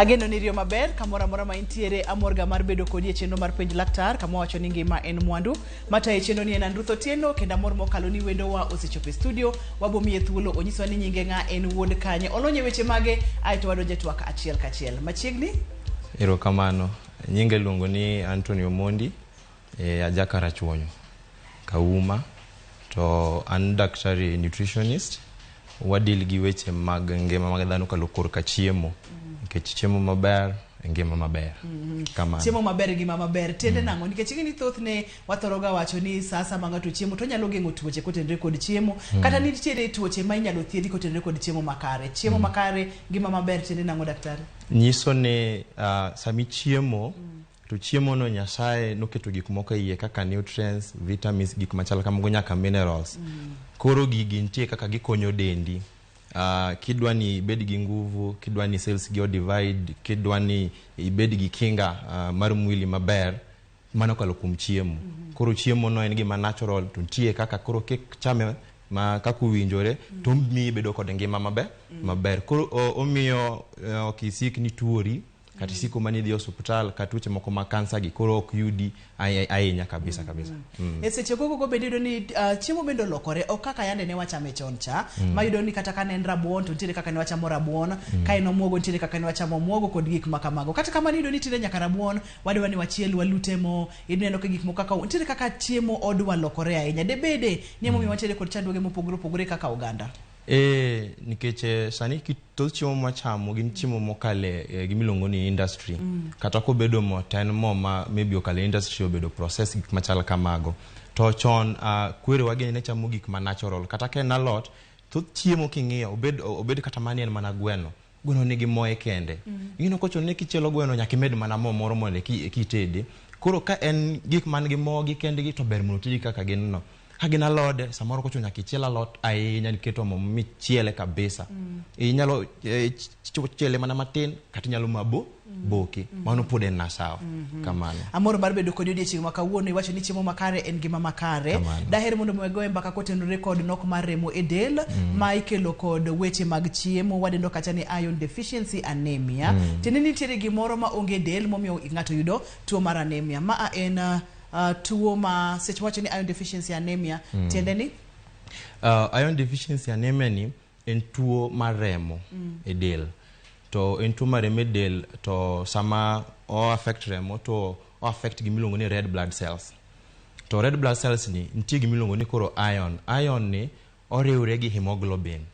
Ageno ni riyo maber kamoro amora ma intiere. Amorga mar bedo kodi e chenro mar Penj Laktar, kama wacho ni ngima en mwandu. Matayo chenro ni en an Ruth Otieno, kendo amor mokalo ni wendowa osechopo e studio. Wabomiye thuolo onyiswa ni nyinge ng'a, en wuod kanye, olony e weche mage, aeto wadonje twak achiel kachiel. Machiegni. Erokamano. Nyinga iluongo ni Anthony Omondi, aja Karachuonyo, Kauma. To an daktari nutritionist. Wadeal gi weche mag ngima mag dhano kalo korka chiemo. Nikech chiemo maber e ngima maber. Kamano. Chiemo maber e ngima maber. Tiende nang'o? Nikech ing'e ni thothne wathoro ga wacho ni sa asaya ma ng'ato chiemo to onyalo geng'o tuoche kotenore kod chiemo. Kata nitiere tuoche ma inyalo thiedhi kotenore kod chiemo makare. Chiemo makare, ngima maber, tiende nang'o, daktari? Nyiso ni sami chiemo to chiemo no Nyasaye noketo gik moko e iye kaka nutrients, vitamins, gik machal kamago nyaka minerals. Koro gigi nitie kaka gikonyo dendi. Kidwa ni ibed gi nguvu, kidwa ni cells gi o divide, kidwa ni ibed gi kinga mar mwili maber, mano okalo kuom chiemo. Koro chiemo no en gima natural to nitie kaka koro kik chame ma kaka owinjore to omiyi ibedo kod ngima maber maber. Koro omiyo ok isik ni tuori kata isiko mana idhi e osuptal kata tuoche moko mag kansa gi koro ok yudi ahinya kabisa kabisa. E seche gogo bende iyudo ni chiemo bende olokore, ok kaka yande ne wachame chon cha. Ma iyudo ni kata ka ne en rabuon to nitiere kaka ne wachamo rabuon, ka en omuogo nitiere kaka ne wachamo omuogo kod gik ma kamago. Kata kamano iyudo ni tinde nyaka rabuon wadwa ni wachiel walute mo, ineno ka gik moko kaka nitiere kaka chiemo odwa lokore ahinya. Debede ni emomiyo wantiere kod chandruoge mopogore opogore kaka oganda. Nikech sani thoth chiemo mwachamo gin chiemo mokale gimiluongo ni industry. Kata kobedo mo to en mo ma maybe okale industry, obedo process, gik machal kamago. To chon kwerewa gini ne chamo gik ma natural. Kata ka en alot, thoth chiemo king'iyo obed kata mani en mana gweno. Gweno nigi moye kende. Ing'eno kochuno ni kichielo gweno nyaka imed mana mo moro mondo eki itede. Koro ka en gik man gi mo gi kendgi to ber mondo otigi kaka gin no. Ka gin alode, samoro kochuno nyaka ichiel alot ahinya niketo mo michiele kabisa. Inyalo chiele mana matin kata inyalo mabo boke. Mano pod en na sawa. Kamano. Amor mar bedo kodi odiechieng' ma kawuono. Iwacho ni chiemo makare en ngima makare. Kamano. Daher mondo mi wagoye mbaka kotenore kod nok mar remo e del ma ikelo kod weche mag chiemo, wadendo kacha ni iron deficiency anemia. Tiende ni nitiere gimoro ma onge e del momiyo ng'ato yudo tuo mar anemia. Ma en tuo ma seche wacho ni iron deficiency anemia, tiende ni Iron deficiency anemia ni en tuo mar remo e del. To en tuo mar remo e del, to sama o affect remo to o affect gimiluongo ni red blood cells. To red blood cells ni nitie gimiluongo ni koro iron. Iron ni oriwre gi hemoglobin.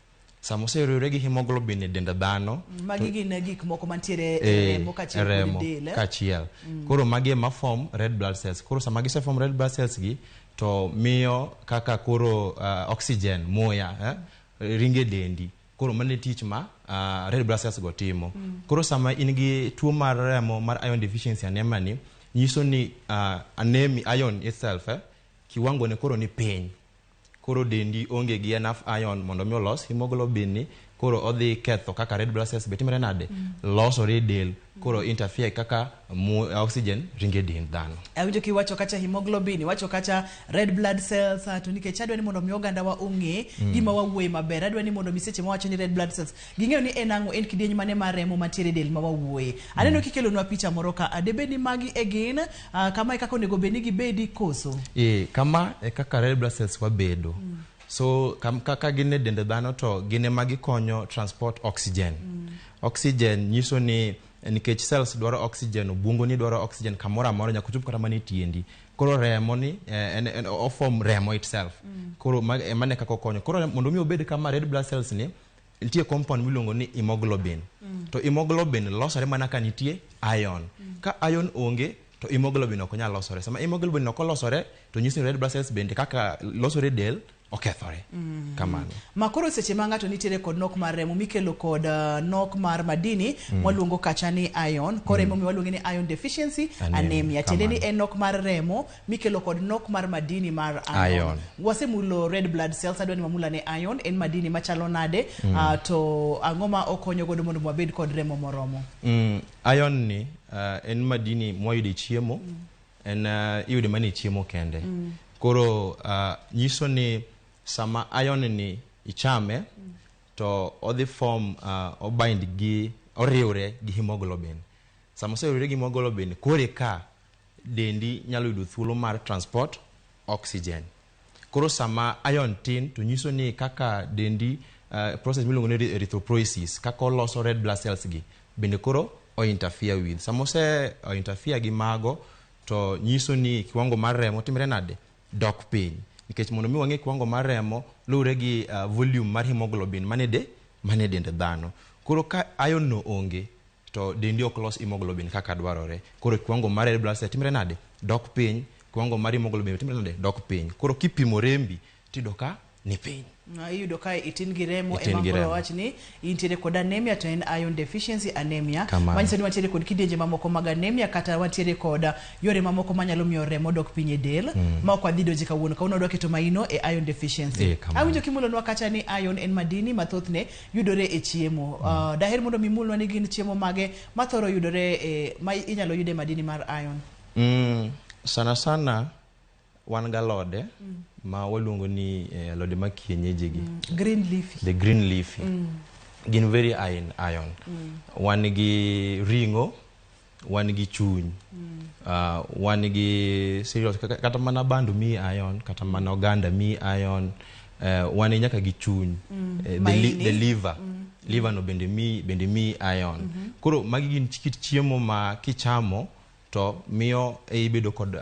Sama oseriwre gi hemoglobin e dend dhano, magi gin gik moko mantiere e remo kaachiel kod remo del, eh? Kaachiel. Koro magi ema form red blood cells. Koro sama gise form red blood cells gi to miyo kaka koro oxygen, muya, ringe dendi. Koro mano e tich ma red blood cells go timo. Koro sama in gi tuo mar remo mar iron deficiency anemia ni, nyiso ni anemia, iron itself, kiwango ne koro ni piny. Koro dendi onge gi enough iron mondo mi olos hemoglobin ni. Koro odhi ketho kaka red blood cells be timore nade losore e del. Koro interfere kaka oxygen ringe dend dhano. Awinjo kiwacho kacha hemoglobin, iwacho kacha red blood cells, to nikech adwa ni mondo mi oganda wa ong'e gima wawuoye maber, adwa ni mondo mi seche mawacho ni red blood cells ging'eyo ni en ang'o, en kidieny mane mar remo mantiere e del ma wawuoye. Aneno kikelonwa picha moro ka, debed ni magi e gin kama e kaka onego bed ni gibedi koso? E, kama e kaka red blood cells wabedo. So kaka gin e dend dhano to gin ema gikonyo transport oxygen. Oxygen nyiso ni nikech cells dwaro oxygen, obwongo ni dwaro oxygen kamoro amora nyaka ochop kata mana e tiendi. Koro remo ni en oform remo itself. Koro mano e kaka okonyo. Koro mondo mi obed kama red blood cells ni nitie compound miluongo ni hemoglobin. To hemoglobin losore mana ka nitie iron. Ka iron onge to hemoglobin ok nyal losore. Sama hemoglobin ok olosore to nyiso ni red blood cells bende kaka losore e del okethore. Kamano. Ma koro seche ma ng'ato nitiere kod nok mar remo mikelo kod nok mar madini mwaluongo kacha ni iron, koro emomiyo waluonge ni iron deficiency anemia, anemia. Tiende ni kamano. en nok mar remo mikelo kod nok mar madini mar iron. Iron. Wasemulo red blood cells, adwa ni wamul ane iron en madini machalo nade, to ang'o ma okonyo godo mondo wabed kod remo moromo? Iron ni en madini mwayudo e chiemo. En iyude mana e chiemo kende. Koro nyiso ni sama iron ni ichame to odhi form obind gi Oriwre gi hemoglobin. Sama oseriwre gi hemoglobin, kore ka dendi nyalo yudo thuolo mar transport oxygen. Koro sama iron tin to nyiso ni kaka dendi process miluongo ni erythropoiesis kaka oloso red blood cells gi bende koro o interfere with. Sama ose o interfere gi mago to nyiso ni kiwango mar remo timre nade? Dok piny. Nikech mondo mi wang'e kiwango mar remo luwre gi volume mar hemoglobin mane de mane dend dhano. Koro ka iron no onge to dendi ok los hemoglobin kaka dwarore. Koro kiwango mar red blood cell timre nade? Dok piny. Kiwango mar hemoglobin timre nade? Dok piny. Koro kipimo rembi tiyudo ka ni piny. Iyudo ka itin gi remo Itin ema gi koro remo. wach ni intiere kod anemia to en iron deficiency anemia. Kamano. Manyiso ni wantiere kod kidienje mamoko mag anemia kata wantiere kod yore mamoko manyalo miyo remo dok piny e del ma ok wadhi donje kawuono. Kawuono wadwa keto maino e iron deficiency. Kamano. Awinjo kimulonwa kacha ni iron en madini ma thothne yudore e chiemo. Daher mondo mi imulnwa ni gin chiemo mage mathoro yudore e, ma inyalo yude madini mar iron. Sana sana wan galode ma waluongo ni alode ma kienyeji gi. Green leafy. The green leafy. Gin very high in iron. Wan gi ring'o, wan gi chuny. Wan gi cereals kata mana bando miyi iron, kata mana oganda miyi iron. Wan nyaka gi chuny. Maini. The liver. Liver no bende miyi iron. Koro magi gin kit chiemo ma kichamo to miyo ibedo kod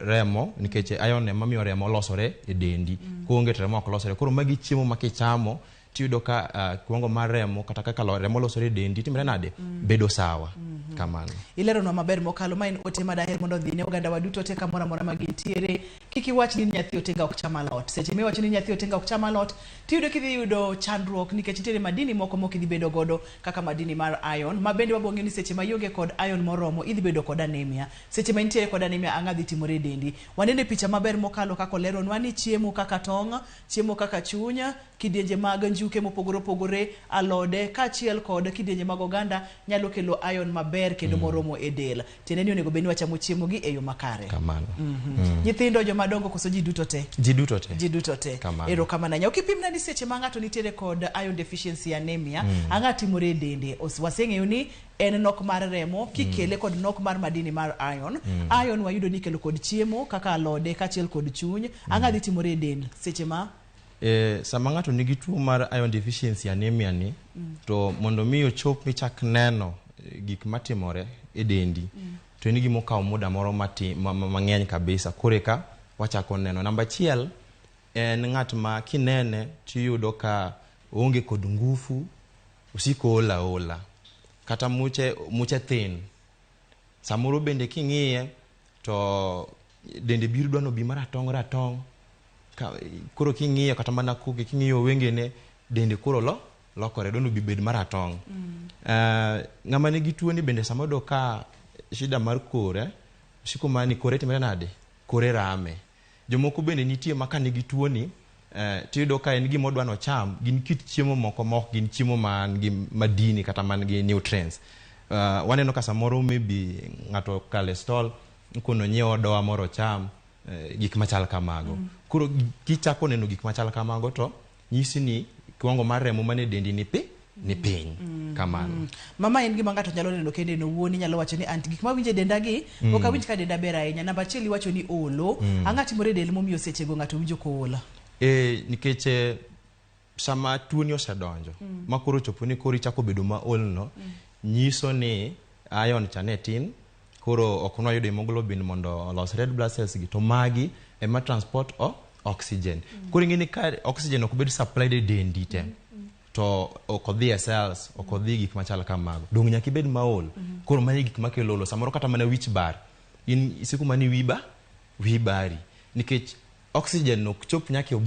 remo nikech iron ema miyo remo losore e dendi. Koonge to remo ok losore. Koro magi chiemo ma kichamo tiyudo ka kiwango mar remo kata kaka remo losore e dendi timre nade? Bedo sawa. Kamano. Ileronwa maber mokalo. Ma en ote ma daher mondo odhi ne oganda wa duto te kamoro amora ma gintiere. Kik iwach ni nyathi otenga ok cham alot. Seche miwacho ni nyathi otenga ok cham alot, tiyudo kidhi yudo chandruok nikech nitiere madini moko mok idhi bedo godo kaka madini mar iron, ma bende wabong'eyo ni seche ma ionge kod iron moromo idhi bedo kod anemia. Seche ma intiere kod anemia ang'o dhi timore e dendi? Waneno e picha maber mokalo kaka oleronwa ni chiemo kaka tong', chiemo kaka chuny, kidienje mag njuke mopogore opogore, alode kaachiel kod kidienje mag oganda nyalo kelo iron maber kendo moromo e del. Tiende ni onego bed ni wachamo chiemo gi e yo makare. Kamano. Nyithindo, joma dongo koso ji duto te? Ji duto te. Ji duto te. Kamano. Erokamano ahinya. Ok ipimna ni seche ma ng'ato nitiere kod iron deficiency anemia, ang'o timore e dende? Waseng'eyo ni en nok mar remo kikele kod nok mar madini mar iron. Iron wayudo ni ikelo kod chiemo kaka alode kaachiel kod chuny. Ang'o dhi timore e del seche ma Sama ng'ato nigi tuo mar iron deficiency anemia ni, to mondo mi ochop michak neno gik matimore e dendi, to en gima okawo muda moro mang'eny kabisa. Koro eka wachako neno. Namba achiel en ng'at ma kinene tiyudo ka oonge kod ngufu, osiko ool aola, kata muche thin. Samoro bende king'iye to dende biro dwa nobi maratong' ratong'. Koro king'iyo kata mana koke, king'iyo wengene, dende koro lokore, dwa nobi bed maratong'. Ng'ama nigi tuo ni bende sama oyudo ka shida mar kore, osiko mana ni kore timre nade? Kore rame. Jomoko bende nitie ma ka nigi tuo ni, tiyudo ka en gima odwa nocham, gin kit chiemo moko ma ok gin chiemo man gi madini kata man gi nutrients. Waneno ka samoro maybe ng'ato okalo e stall, kono nyiewo odowa moro ocham, gik machal kamago. Koro kichako neno gik machal kamago to nyisi ni kiwango mar remo mane dendi ni ni piny. Kamano. Mama en gima ng'ato nyalo neno kende en owuon, inyalo wacho ni anti gik mawinjo e denda gi, ok awinj ka denda ber ahinya. Namba achiel iwacho ni olo. Ang'o timore e del momiyo sechego ng'ato winjo kool? Nikech sama tuoni osedonjo, ma koro chopo ni koro ichako bedo maol no, nyiso ni iron cha ne tin, koro ok nwayudo hemoglobin mondo olos red blood cells gi, to magi ema transport oxygen. Koro ing'e ni ka oxygen ok bed supplied e dendi te, to ok odhi e cells, ok odhi gik machal kamago. Dong' nyaka ibed maol. Koro magi gik makelo olo. Samoro kata mana wich bar, in isiko mana ni wiyi bari. Nikech oxygen ok chop nyaka e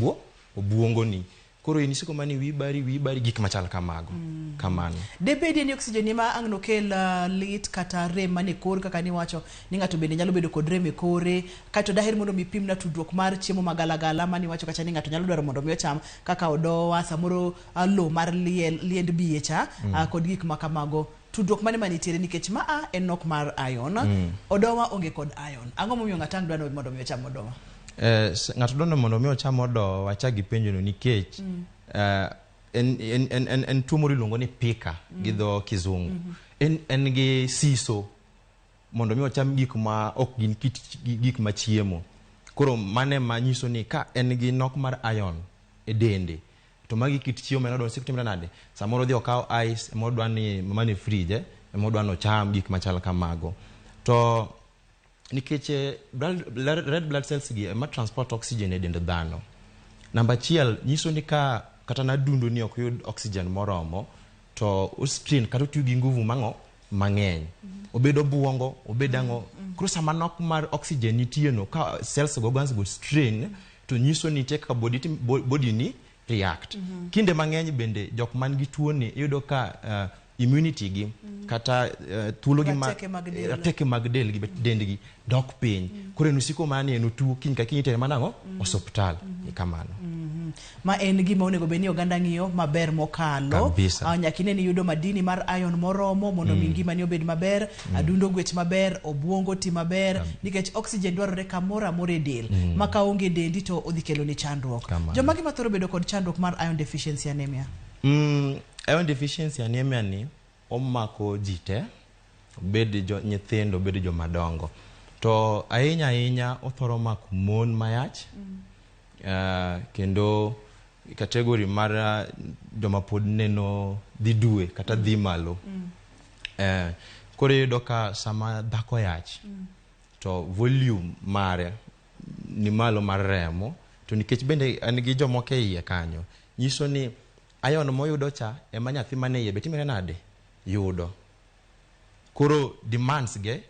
obuongoni. Koro in isiko mana ni wiyi bari, gik machal kamago. Kamano. Debedie ni oxygen ema ang' nokel lit kata rem mane kor kaka niwacho ni ng'ato bende nyalo bedo kod rem e kore. Kaeto daher mondo mi pimna tudruok mar chiemo magalagala maniwacho kacha ni ng'ato nyalo dwaro mondo mi ocham kaka odowa, samoro lo mar liend biye cha, kod gik ma kamago. Tudruok mane manitiere nikech maa en nok mar iron. Odowa onge kod iron. Ang'o momiyo ng'ato ang' dwaro mondo mi ocham odowa? Ng'ato dwaro mondo mi ocham odowa, achak gi penjo no nikech, En tuo moro iluongo ni pica gi dho kizungu. En gi siso mondo mi ocham gik ma ok gin kit gik ma chiemo. Koro mano ema nyiso ni ka en gi nok mar iron e dende, to magi kit chiemo ma en odwa timre nade? Samoro odhi okaw ice ema odwa ni mane fridge ema odwa ni ocham gik machal kamago. To nikech red blood cells gi ema transport oxygen e dend dhano. Namba achiel nyiso ni ka kata na adundo ni ok yud oxygen moromo, to o strain kata otiyo gi nguvu mang'o mang'eny. Obed obuongo, obed ang'o. Koro sama nok mar oxygen nitie no, ka cells go, organs go strain, to nyiso ni nitie kaka body ni react. Kinde mang'eny bende jok man gi tuo ni iyudo ka immunity gi kata thuolo gi ma Rateke mag del. Rateke mag del gi dendgi dok piny. Koro en osiko mana ni en otuo, kiny ka kiny itere mana ang'o? Osuptal. Kamano. Ma en gima onego bed ni oganda ng'iyo maber mokalo. Kabisa. Nyaka ine ni yudo madini mar iron moromo mondo mi ngimani obed maber, adundo gwech maber, obuongo ti maber, nikech oxygen dwarore kamoro amora e del. Ma ka onge e dendi to odhi kelo ni chandruok. Kamano. Jomage mathoro bedo kod chandruok mar iron deficiency anemia? Iron deficiency anemia ni omako ji te, obed jo nyithindo, obed joma dongo. To ahinya ahinya othoro mako mon mayach, kendo category mar joma pod neno dhi dwe kata dhi malo. Koro iyudo ka sama dhako yach, to volume mare ni malo mar remo, to nikech bende en gi jomoko e iye kanyo, nyiso ni iron moyudo cha ema nyathi mane iye be timre nade? Yudo. Koro demands ge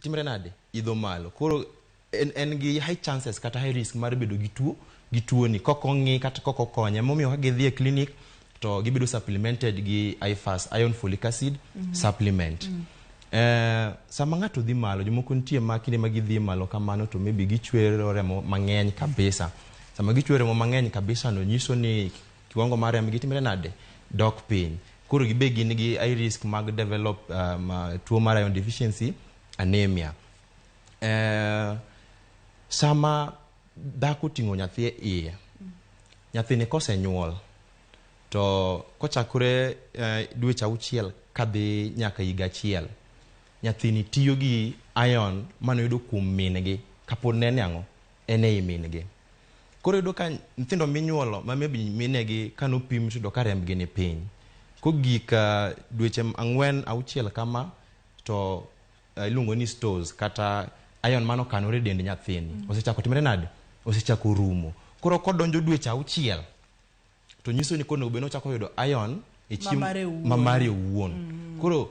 timre nade? Idho malo. Koro en gi high chances kata high risk mar bedo gi tuo gi tuoni kok ong'i kata kok okonye. Emomiyo ka gidhi e clinic to gibedo supplemented gi IFAS, iron folic acid supplement. Sama ng'ato dhi malo, jomoko nitie ma kinde ma gidhi malo kamano to maybe gichwero remo mang'eny kabisa. Sama gichwero remo mang'eny kabisa no nyiso ni kiwango mar rembgi timre nade? Dok piny. Koro gibe gin gi high risk mag develop tuo mar iron deficiency anemia. Sama dhako oting'o nyathi e iye, nyathini kosenyuol to kochakore dweche 6 kadhi nyaka higa 1, nyathini tiyo gi iron manoyudo kuom min gi kapod ne en ang'o? En ei min gi. Koro iyudo ka nyithindo minyuolo ma maybe minegi kanopim tiyudo ka rembgi ni piny. Kogik dweche 4 6 kama to iluongo ni stores kata iron manokanore e dend nyathini osechako timre nade? Osechako rumo. Koro kodonjo dweche 6 to nyiso ni koro onego bed ni ochako yudo iron e chiemo Mamare owuon. Mamare owuon. Koro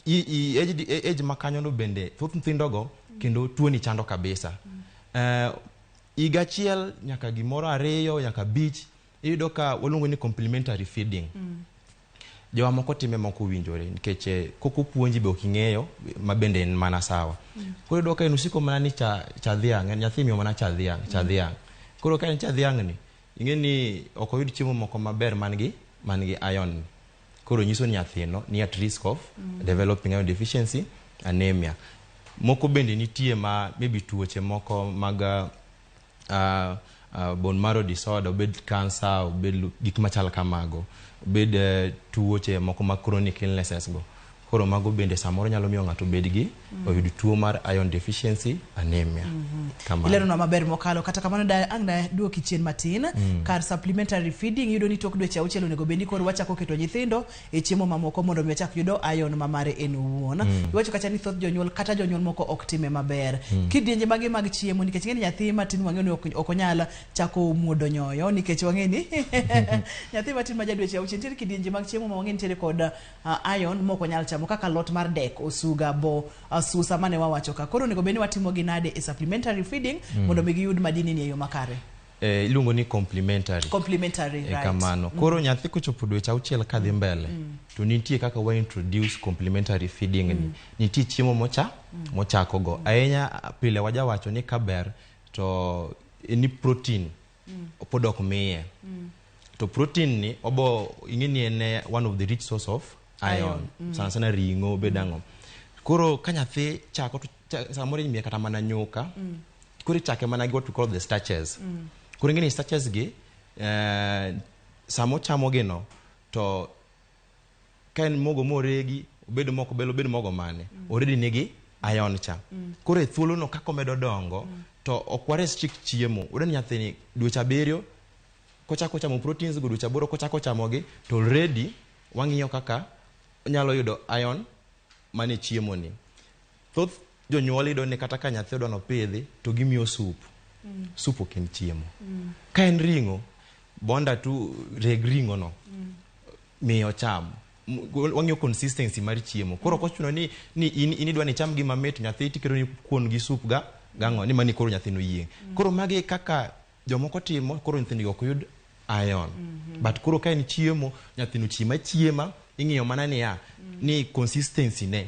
age ma kanyono bende thoth nyithindogo kendo tuoni chando kabisa. Higa 1 nyaka gimoro 2 nyaka 5 iyudo ka waluongo ni complementary feeding. Jowa moko time mok owinjore nikech kok opuonji be ok ing'eyo ma bende en mana sawa. Koro iyudo ka en osiko mana ni cha dhiang', en nyathi imiyo mana cha dhiang', cha dhiang'. Koro ka en cha dhiang' ni, ing'e ni ok oyud chiemo moko maber man gi iron. Koro nyiso ni nyathino ni at risk of developing iron deficiency anemia. Moko bende nitie ma maybe tuoche moko mag bone marrow disorder, obed cancer, obed gik machal kamago, obed tuoche moko mag chronic illnesses go. Koro mago bende samoro nyalo miyo ng'ato bed gi oyud tuo mar iron deficiency anemia. Kamano. Ileronwa maber mokalo. Kata kamano da ang' na duoki chien matin kar supplementary feeding, iyudo ni tok dweche 6 onego bed ni koro wachako keto nyithindo e chiemo mamoko mondo mi ochak yudo iron mamare en owuon. Iwacho kacha ni thoth jonyuol kata jonyuol moko ok time maber. Kidienje mage mag chiemo, nikech ing'e ni nyathi matin wang'eyo ni ok onyal chako muodo nyoyo, nikech wang'e ni nyathi matin ma ja dweche 6 nitiere kidienje mag chiemo ma wang'e nitiere kod iron mok onyal chamo kaka alot mar dek, osuga, bo, susa mane wawacho ka. Koro onego bed ni watimo gi nade e supplementary feeding mondo mi giyud madini ni e yo makare? Iluongo ni complementary. Complementary, right. Kamano. Koro nyathi kochopo dweche 6 kadhi mbele, to nitie kaka wa introduce complementary feeding ni. Nitie chiemo mochako go. Ahinya pile wajawacho ni kaber to ni protein pod ok miye. To protein ni obo ing'e ni en one of the rich source of iron. Iron. Sana sana ring'o bed ang'o. Koro ka nyathi chako to samoro imiye kata mana nyuka. Koro ichake mana gi what we call the starches. Koro ing'e ni starches gi Sama ochamo gino to ka en mogo moregi, obed mok bel, obed mogo mane, already nigi iron cha. Koro e thuolono kaka omedo dongo, to ok wa restrict chiemo. Wayudo ni nyathini dweche 7 kochako chamo proteins go, dweche 8 kochako chamogi, to already wang'iyo kaka onyalo yudo iron mane chiemo ni. Thoth jonyuol yudo ni kata ka nyathi odwa nopidhi to gimiyo sup. Sup ok en chiemo. Ka en ring'o, bonda tu reg ring'o no. Miyo cham. Wang'iyo consistency mar chiemo. Koro ok ochuno ni in idwa ni icham gima mit, nyathi tiketo ni kuon gi sup ga gang'o ni mani koro nyathi noyieng'. Koro magi kaka jomoko timo, koro nyithindo ok yud iron. But koro ka en chiemo, nyathino chiema chiema, ing'iyo mana niya, ni consistency ne.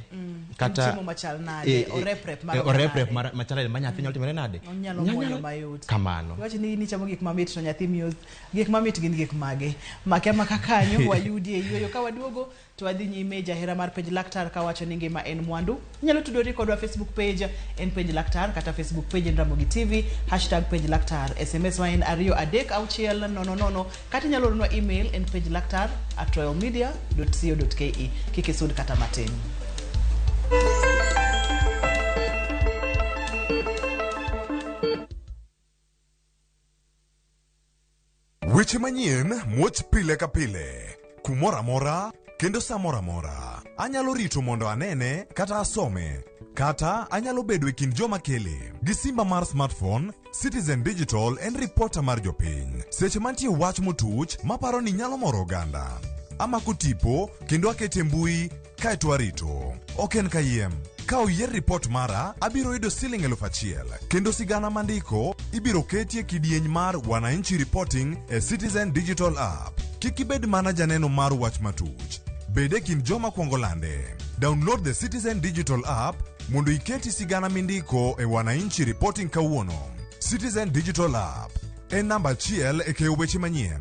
Kata chiemo machal nade, orep rep mar orep rep machal nade, ma nyathi nyalo timore nade? Onyalo muonyo mayot. Kamano. Iwacho ni in ichamo gik mamit to nyathi miyo gik mamit gin gik mage? Make maka kanyo wayudie yueyo ka waduogo to wadhi nyime jahera mar Penj Laktar kawacho ni ngima en mwandu. Inyalo tudori kodwa Facebook page en Penj Laktar kata Facebook page en Ramogi TV, hashtag Penj Laktar. SMS wa en 23600 kata inyalo oronwa email en penjlaktar@royalmedia.co.ke. Kik isud kata matin. Weche manyien muoch pile ka pile, kumoro amora kendo sa moro amora. Anyalo rito mondo anene kata asome, kata anyalo bedo e kind joma kele. Gi simba mar smartphone, Citizen Digital en ripota mar jopiny. Seche mantie wach motuch maparo ni nyalo moro oganda. Amako tipo kendo akete mbui kaeto arito. Ok en kayiem. Ka oyier ripot mara, abiro yudo siling 1000. Kendo sigana mandiko ibiro ketie kidieny mar Wananchi Reporting e Citizen Digital App. Kik ibed mana janeno mar wach matuch. Bed e kind joma kwongo lande. Download the Citizen Digital App mondo iketi sigana mindiko e Wananchi Reporting kawuono. Citizen Digital App en namba achiel e keyo weche manyien.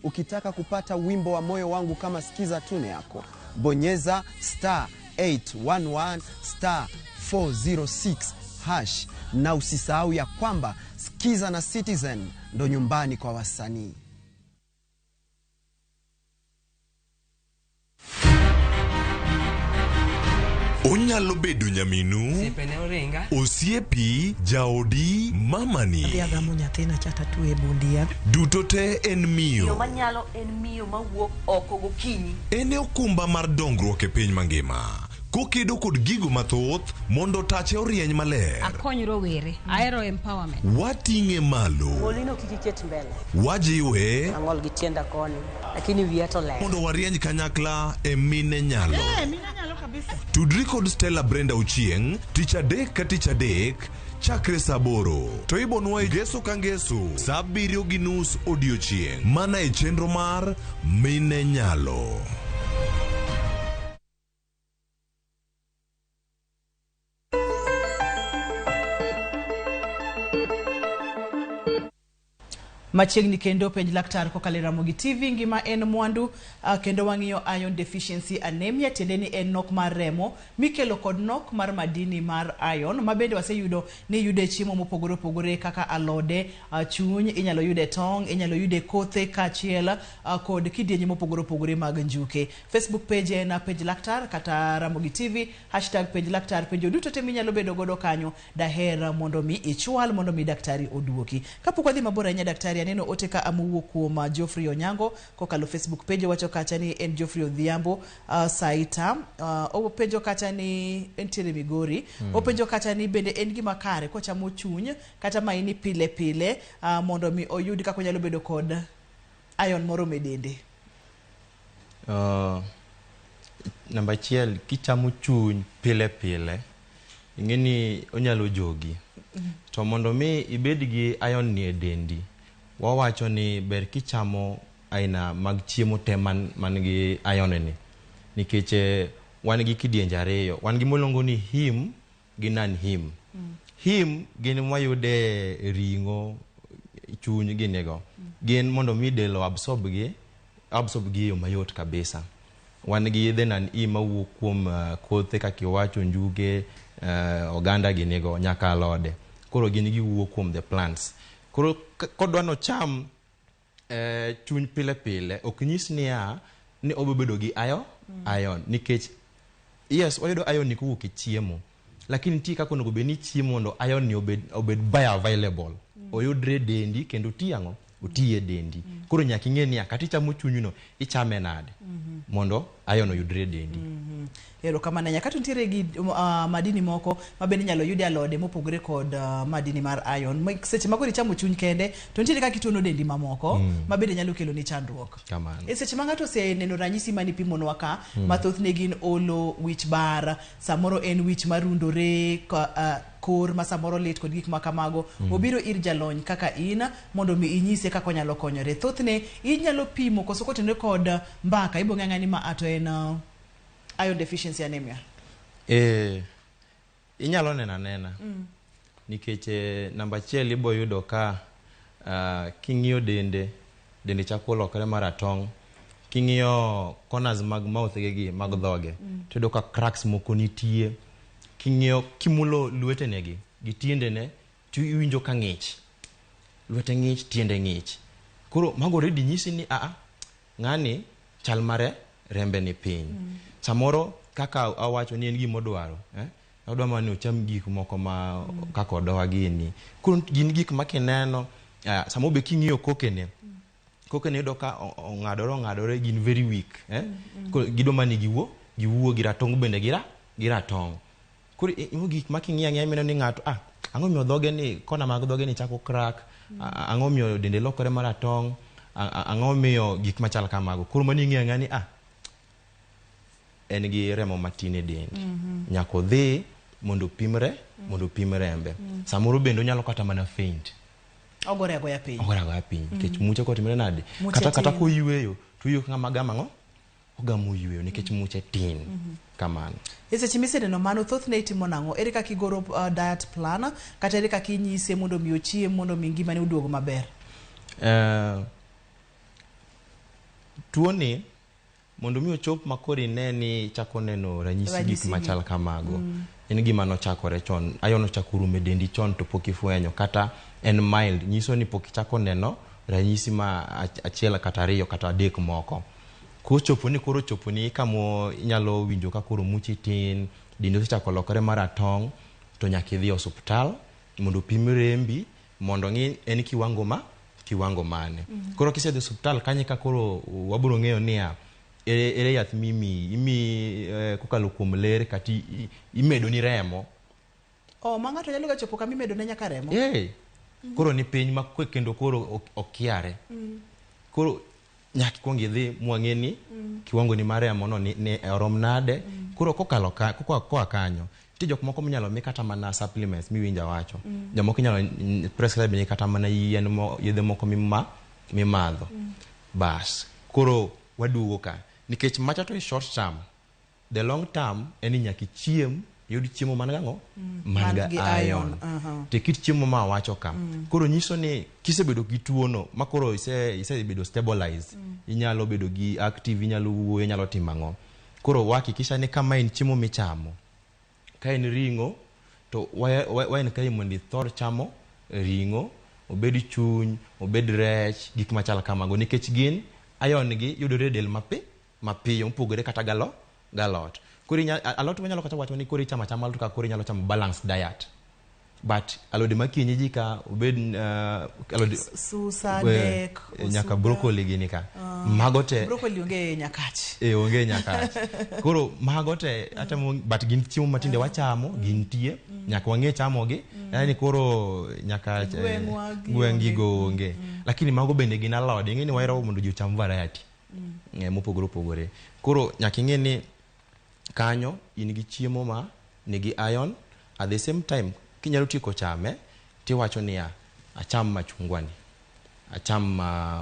Ukitaka kupata wimbo wa moyo wangu kama sikiza tune yako, bonyeza star 811 star 406 hash, na usisahau ya kwamba Sikiza na Citizen ndo nyumbani kwa wasanii. Onyalo bedo nyaminu, osiepi, jaodi, mamani. Adhi agamo nyathina cha tatwe e bundia. Duto te en miyo. Miyo manyalo en miyo mawuok oko gokinyi. En e okumba mar dongruok e piny mangima. Kokedo kod gigo mathoth mondo tache orieny maler. Akony rowere, ahero empowerment. Wating'e malo. Molino kik iket mbele. Wajiwe. Ang'ol gi tienda koni, lakini wiya to ler. Mondo warieny kanyakla e mine nyalo. Mine nyalo kabisa. Tudri kod Stella Brenda Ochieng' tich adek ka tich adek chakre saa 8 to ibonwa e ngeso ka ngeso saa 7:30 odiochieng' mana e chenro mar Mine Nyalo. Machiegni kendo Penj Laktar kokalo e Ramogi TV, ngima en mwandu, kendo wang'iyo iron deficiency anemia, tiende ni en nok mar remo mikelo kod nok mar madini mar iron, ma bende waseyudo ni yude chiemo mopogore opogore kaka alode, chuny, inyalo yude tong', inyalo yude kothe kaachiel kod kidienje mopogore opogore mag njuke. Facebook page en Penj Laktar kata Ramogi TV, hashtag Penj Laktar. Penjo duto te minyalo bedo godo kanyo daher mondo mi ichwal mondo mi daktari oduoki. Kapok wadhi mabor ahinya daktari, aneno ote ka amowuok kuom Geoffrey Onyango kokalo Facebook page, owacho kacha ni en Geoffrey Odhiambo Saita. Openjo kacha ni entiere Migori. Openjo kacha ni bende en gima kare kochamo chuny kata maini pile pile mondo mi oyud kaka onyalo bedo kod iron moromo e dende. Namba achiel, kichamo chuny pile pile, ing'e ni onyalo jogi. To mondo mi ibed gi iron ni e dendi, wawacho ni ber kichamo aina mag chiemo te man gi iron ni. Nikech wan gi kidienje ariyo, wan gi miluongo ni heme gi non-heme. Heme gin mwayude e ring'o, chuny ginigo. Gin mondo mi del absorb gi, absorb gi e yo mayot kabisa. Wan gi yedhe non E mawuok kuom kothe kaka iwacho njuge, oganda ginigo nyaka alode. Koro gin giwuok kuom the plants. Koro kodwa nocham chuny pile pile ok nyis niya ni obiro bedo gi iron nikech yes wayudo iron ni kowuok e chiemo lakini nitie kaka onego bed ni chiemo mondo iron ni obed bioavailable oyudre e dendi kendo oti ang'o oti e dendi koro nyaka ing'e niya kata ichamo chunyno ichame nade mondo iron oyudre e dendi. Erokamano ahinya. Kato nitiere gi madini moko ma bende inyalo yud e alode mopogore kod madini mar iron. Seche ma koro ichamo chuny kende to nitiere kaka ituono dendi mamoko ma bende nyalo kelo ni chandruok. Kamano. E seche ma ng'ato oseneno ranyisi manipimonwa ka ma thothne gin olo, wich bar, samoro en wich marundore, kor ma samoro lit kod gik ma kamago, obiro ir jalony kaka in mondo mi inyise kaka onyalo konyore. Thothne inyalo pimo koso kotenore kod mbaka ibo ng'e ang'eya ni ma to en iron deficiency anemia. Inyalo neno anena nikech namba achiel ibo yudo ka king'iyo dende dende chako lokore maratong' king'iyo corners mag mouth gi mag dhoge tiyudo ka cracks moko nitie king'iyo kimulo lwetene gi gi tiendene to iwinjo ka ng'ich lwete ng'ich tiende ng'ich koro mago already nyisi ni aa ng'ani chal mare rembe ni piny samoro kaka awacho ni en gimodwaro odwa mana ni ocham gik moko ma kaka odowa gini koro gin gik ma kineno samoro be king'iyo kokene kokene iyudo ka ong'adore ong'adore gin very weak Koro gidwa mana ni giwuo giwuo gi ratong' bende gi ratong' koro imo gik ma king'iyo ang'iya mineno ni ng'ato ah ang'o miyo dhoge ni kona mag dhoge ni chako crack ang'o miyo dende lokore maratong' ang'o miyo gik machal kamago koro mano ing'eyo ang'eya ni ah en gi remo matin e dende nyaka odhi mondo opimre mondo opim rembe samoro bende onyalo kata mana faint Ogore agoya piny. ogore agoya piny nikech muche kotimre nade Muche kata tin. koyweyo to oyweyo ka ng'ama gamo ang'o ogamo yweyo nikech muche tin kamano. E seche miseneno mano thothne itimo nang'o? Ere kaka igoro diet plan kata ere kaka inyise mondo mi ochiem mondo mi ngimane oduog maber? Tuoni mondo mi ochop ma koro ine ni ichako neno ranyisi gik Ranyisi gi. machal kamago en gima nochakore chon iron ochako rumo e dendi chon to pok ifwenyo kata en mild nyiso ni pok ichako neno ranyisi ma achiel kata ariyo kata adek moko kochopo ni koro chopo ni kamo inyalo winjo ka koro muchi tin dendi osechako lokore maratong' to nyaka idhi e osuptal mondo opim rembi mondo ng'i en kiwango mane koro kisedhi osuptal kanyo ka koro wabiro ng'eyo niya ere yath mimiyi imiyi kokalo kuom ler kata imedoni remo Oh, ma ng'ato nyalo ga chopo kama imedo ne nyaka remo. Koro ni piny ma kendo koro okiare koro nyaka ikwong idhi mwang'e ni kiwango ni mar remo no ni orom nade koro kokalo ka koa kanyo nitie jok moko minyalo mi kata mana supplements miwinjo awacho jomoko inyalo prescribe ni kata mana yien mo yedhe moko mimadho bas koro waduogo ka nikech macha to e short term the long term en ni nyaka ichiem iyud chiemo man gang'o man Man ga gi iron iron, aha. to kit chiemo ma awacho ka koro nyiso ni kisebedo gi tuono ma koro isebedo stabilized inyalo bedo gi active inyalo wuoyo inyalo timo ang'o koro wahakikisha ni kama en chiemo michamo ka en ring'o to wa encourage mondo ithor chamo ring'o obed chuny obed rech gik machal kamago nikech gin iron gi yudore e del mapiyo mopogore kata galot koro alot wanyalo kata wacho ni koro ichamo achama alot ka koro inyalo chamo balanced diet but alode ma kienyeji ka obed alode Susa, dek, nyaka osuga. broccoli gini ka mago te Broccoli onge nyakach. Onge nyakach koro mago te atemo but gin chiemo matinde wachamo gintie nyaka wang'e chamogi yani koro nyaka Gweng'wa gi gweng' onge. gigo onge lakini mago bende gin alode ing'e ni wahero mondo ji ocham variety mopogore opogore koro nyaka ing'e ni kanyo in gi chiemo ma nigi iron at the same time kinyalo tieko chame tiwacho niya acham machungwa ni acham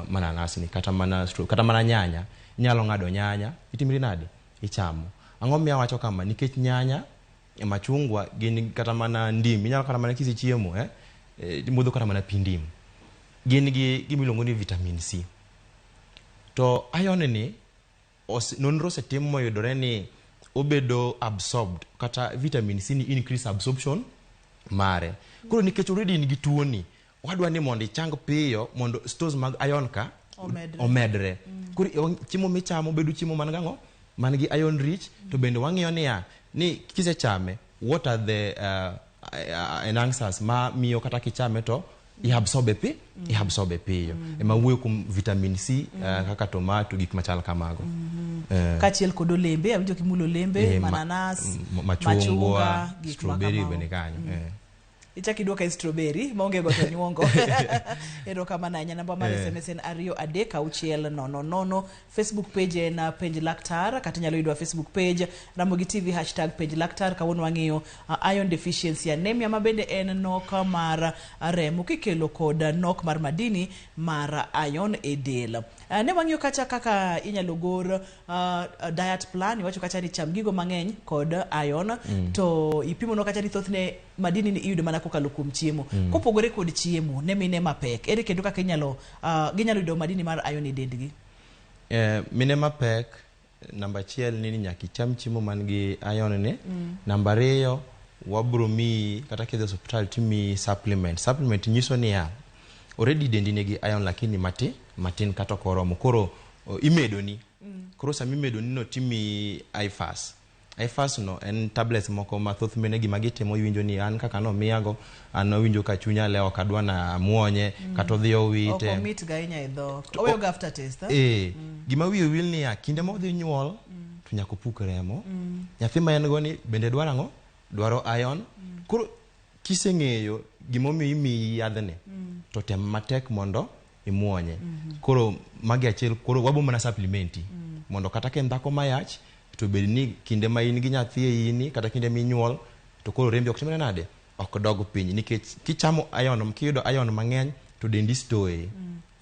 mananas ni kata mana kata mana nyanya inyalo ng'ado nyanya itimri nade ichamo ang'o miyo awacho kama nikech nyanya Machungwa gin kata mana ndim, inyalo kata mana kisechiemo imodho kata mana pi ndim. Gin gi gima iluongo ni vitamin C. To iron ni nonro osetim moyudore ni obedo absorbed kata vitamin C ni increase absorption mare. Koro nikech already in gi tuo ni, wadwa ni mondo ichang piyo mondo stores mag iron ka Omedre. omedre. Koro chiemo michamo bedo chiemo man gang'o? Man gi iron rich to bende wang'iyo niya ni kisechame what are the enhancers ma miyo kata kichame to iabsorbe pi iabsorbe piyo. Ema wuoyo kuom vitamin C kaka tomato gik machal kamago. Kaachiel kod olembe, awinjo kimulo olembe, mananas, machungwa, gik ma strawberry kamago. bende kanyo. Ichak iduoka e strawberry maonge go to nyuongo. Erokamano ahinya. Namba mar SMS en 23600. Facebook page en Penj Laktar, kata inyalo yudwa Facebook page Ramogi TV #PenjLaktar. Kawuono wang'iyo iron deficiency anemia, ma bende en nok mar remo kikelo kod nok mar madini mar iron e del. Ne wang'iyo kacha kaka inyalo gor diet plan. Iwacho kacha ni cham gigo mang'eny kod iron, to ipimonwa kacha ni thothne madini ni iyudo mana kokalo kuom chiemo. Kopogore kod chiemo ne mine mapek, ere kendo kaka inyalo ginyalo yudo madini mar iron e dendgi? Mine mapek, namba achiel ni nyaka icham chiemo man gi iron ni. Namba ariyo, wabro miyi kata kidhi e osiptal timiyi supplement. Supplement nyiso niya, already dendi nigi iron lakini matin kata ok oromo. Koro imedoni. Koro sama imedoni no timiyi IFAS. IFAS no en tablets moko ma thoth mine gima gitimo iwinjo ni an kaka nomiyago, an awinjo ka chunya lewo ok adwa na amuonye, kata odhi owite. Ok omit ga ahinya e dhok. Oweyo ga aftertaste. Gima wiye wil niya, kinde ma odhi nyuol, to nyaka opuk remo. Nyathi ma en go ni bende dwaro ang'o? Dwaro iron. Koro kiseng'eyo gimomiyo imiyi yadhni, to tem matek mondo imuonye. Koro magi achiel, koro wabo mana supplementi. Mondo kata ka en dhako mayach, to bed ni kinde ma in gi nyathi e ini, kata kinde minyuol, to koro rembi ok timre nade? Ok dog piny. Nikech kichamo iron, kiyudo iron mang'eny, to dendi store.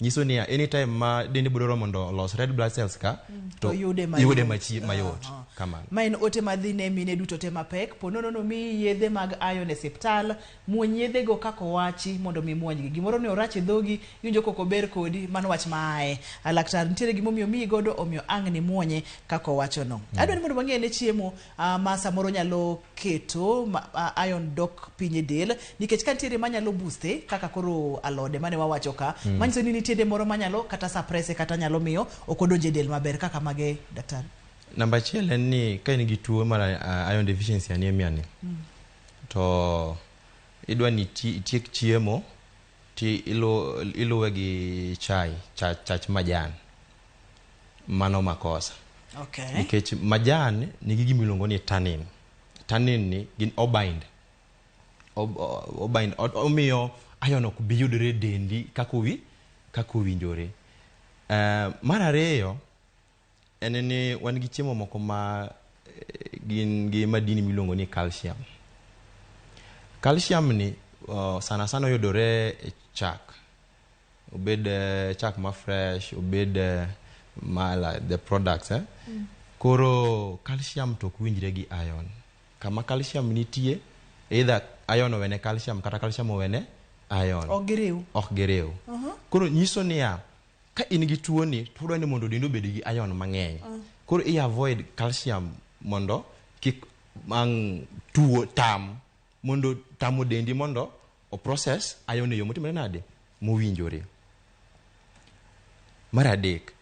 Nyiso niya, anytime ma dendi biro dwaro mondo olos red blood cells ka, To yude mayot. yude mayot. Kamano. Ma en ote madhi ne mine duto te mapek. Po nono nomiyi yedhe mag iron e osiptal, muony yedhego kaka owachi mondo mi muonygi. Gimoro ne orach e dhogi, iwinjo kok ober kodi, mano wach maaye. Laktar nitiere gimomiyo omiyi godo, omiyo ang' ni muonye kaka owachono. Adwa ni mondo wang'e ne chiemo ma samoro nyalo keto iron dok piny e del, nikech ka nitiere manyalo booste kaka koro alode mane wawacho ka, manyiso ni nitiere moro manyalo kata suppress kata nyalo miyo ok odonj e del maber kaka mage, daktari? Namba achiel en ni ka in gi tuo mar iron deficiency anemia ni, to idwa ni itiek chiemo ti iluwe gi chai, chach majan. Mano makosa. Nikech majan nigi gima iluongo ni tannin. Tannin ni gin obind. Obind, omiyo iron ok bi yudore e dendi kaka owinjore. Mar ariyo, en ni wan gi chiemo moko ma gin gi madini miluongo ni calcium. Calcium ni sana sana oyudore e chak. Obed chak ma fresh, obed ma the products. Koro calcium to ok winjre gi iron. Kama calcium nitie, either iron owene calcium kata calcium owene iron. Ok giriw. Ok giriw. Koro nyiso niya, ka in gi tuo ni, to udwa ni mondo dendi obed gi iron mang'eny. Koro i avoid calcium mondo kik ang' tuo tam, mondo tamo dendi mondo o process iron e yo motimore nade? Mowinjore. Mar adek,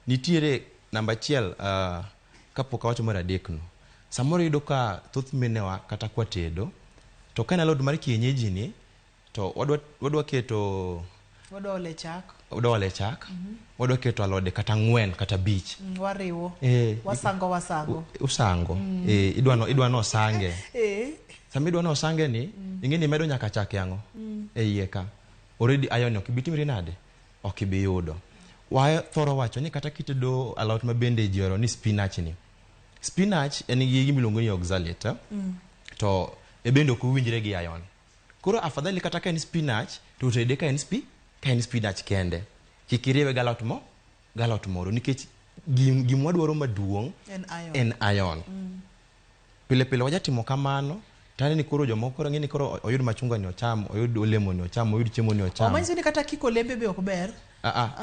nitiere namba achiel, kapok awacho mar adek no, samoro iyudo ka thoth minewa kata kwatedo, to ka en alot mar kienyeji ni, to wadwa keto Wadwa ole chak. Wadwa ole chak. Wadwa keto alode kata 4 kata 5. Wariwo. Wasango, wasango. Usango. Idwa no osange. Sama idwa no osange ni, ing'e ni imedo nyaka chak e ang'o? E iye ka. Already iron ok ibi timri nade? Ok ibi yudo. Wathoro wacho ni kata kitedo alot ma bende ji ohero ni spinach ni. Spinach en gi gima iluongo ni oxalate. To e bende ok owinjre gi iron. Koro afadhali kata ka en spinach, to tede ka en ka en spinach kende. Kik iriwe gi alot mo, gi alot moro, nikech gima wadwaro maduong' En iron. En iron. Pile pile wajatimo kamano tane ni koro jomoko koro ng'e ni koro oyud machungwa ni ocham, oyud olemo ni ocham, oyud chiemo ni ocham. Omanyiso ni kata kiko olembe be ok ber.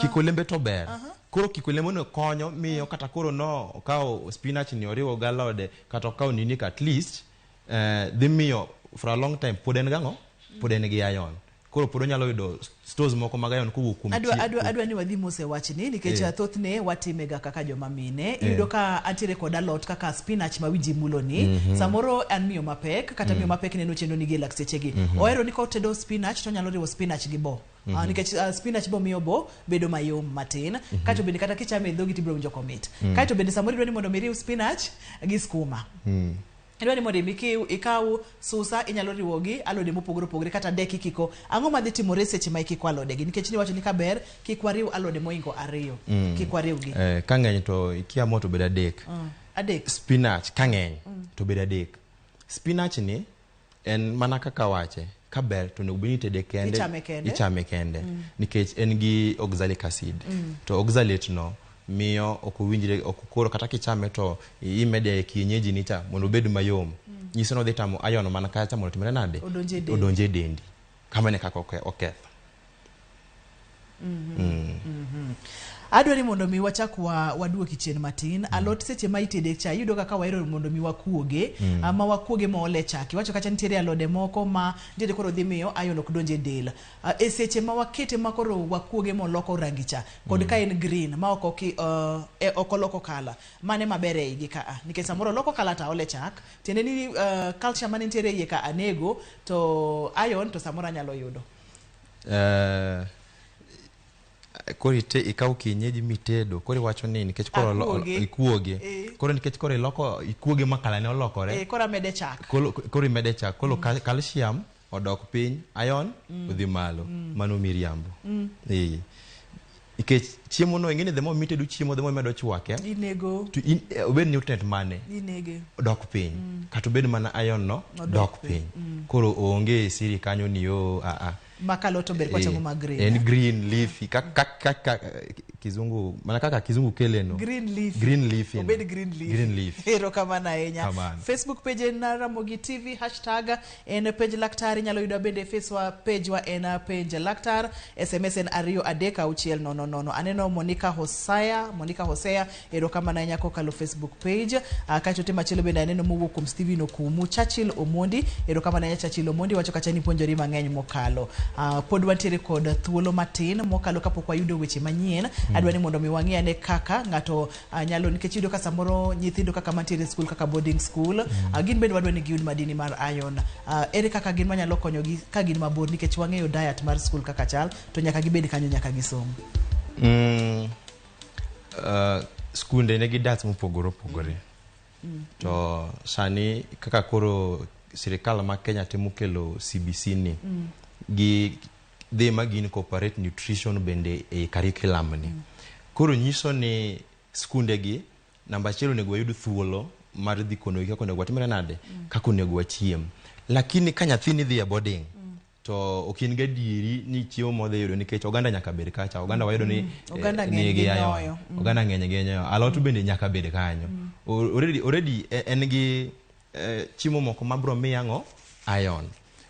Kiko olembe to ber. Koro kiko olemo no konyo miyo kata koro no okawo spinach ni oriwo gi alode kata okawo nini ka at least dhi miyo for a long time pod en gang'o? Pod en gi iron. Koro pod onyalo yudo stores moko mag iron kowuok kuom Adwa ni wadhi mos e wachni nikech thothne watimega kaka joma mine. Iyudo ka antiere kod alot kaka spinach ma winji mulo ni. Samoro an miyo mapek kata miyo mapek neno chendo ni gi laktechegi. Ohero ni kotedo spinach to onyalo riwo spinach gi bo. Nikech spinach bo miyo bo bedo mayom matin. Kaeto bende kata kichame e dhogi tibiro winjo komit. Kaeto bende samoro idwa ni mondo miriw spinach gi skuma. Idwa ni mondo ikaw susa inyalo riwo gi alode mopogore opogore kata dek ikiko. Ang'o madhi timore seche ma ikiko alode gi? Nikech niwacho ni kaber kik wariw alode moingo 2. Kik wariw gi. Ka ng'eny to ikiamua to bed 3. 3. Spinach ka ng'eny to bed 3. Spinach ni en mana kaka wache kaber to onego bed ni itede kende. Ichame kende. Ichame kende. Nikech en gi oxalic acid. To oxalate no miyo ok owinjre, ok koro kata kichame to imede e kienyeji ni cha mondo obed mayom. Nyiso ni odhi tamo iron mana kacha mondo otimre nade? Odonje e dendi. Kamano e kaka oketho. Adwa ni mondo mi wachak waduoki chien matin. Alot seche ma itede cha iyudo kaka wahero mondo mi wakuoge, ma wakuoge ma ole chak. Iwacho kacha nitiere alode moko ma nitiere koro dhi miyo iron ok donj e del. E seche ma wakete ma koro wakuoge moloko rangi cha kod ka en green ma ok oloko kala, mane maber e igi ka a? Nikech samoro oloko kala to ole chak, tiende ni calcium mane nitiere iye ka anego to iron to samoro anyalo yudo. Koro ikaw kienyeji mitedo, koro iwacho ni nikech koro ikuoge. Koro nikech koro iloko ikuoge ma kala ne olokore. Koro amede chak. Koro imede chak. Koro calcium odok piny, iron odhi malo. Mano miriambo. Nikech chiemo no ing'e ni the more mitedo chiemo the more imedo chwake. Inego. To obed nutrient mane? Inege. Odok piny. Kata obed mana iron no dok piny. Koro onge siri kanyo ni yo Makalo to ber kwachamo ma green. En green leafy kaka kizungu mana kaka kizungu keleno. Green leafy. Green leafy. Obed green leafy. Green leafy. Erokamano ahinya. Facebook page en Ramogi TV hashtag en page Laktar, inyalo yudo bende Facebook page wa en page Laktar, SMS en 2 3 6 0 0 0. Aneno Monica Hosea erokamano ahinya kokalo Facebook page. Kaeto te machielo bende aneno mowuok kuom Steven Okumu, Churchill Omondi, erokamano ahinya Churchill Omondi wacho kacha ni puonjori mang'eny mokalo. Pod wantiere kod thuolo matin mokalo kapok wayudo weche manyien. Adwa ni mondo mi wang'i ane kaka ng'ato nyalo, nikech iyudo ka samoro nyithindo kaka mantiere school kaka boarding school, gin bende wadwa ni giyud madini mar iron. Ere kaka gin manyalo konyogi ka gin mabor, nikech wang'eyo diet mar school kaka chal to nyaka gibed kanyo nyaka gisom. Skunde nigi diets mopogore opogore. To sani kaka koro sirikal ma Kenya temo kelo CBC ni gi dhi ma gin incorporate nutrition bende e curriculum ni. Koro nyiso ni skunde gi namba achiel onego wayud thuolo mar dhi konogi kaka onego watimre nade, kaka onego wachiem. Lakini ka nyathini dhi e boarding to ok in gadieri ni chiemo modhi yudo, nikech oganda nyaka bed kacha. Oganda wayudo ni oganda ng'eny gi nyoyo. Oganda ng'eny gi nyoyo. Alot bende nyaka bed kanyo. Already en gi chiemo moko mabiro miyo ang'o? Iron.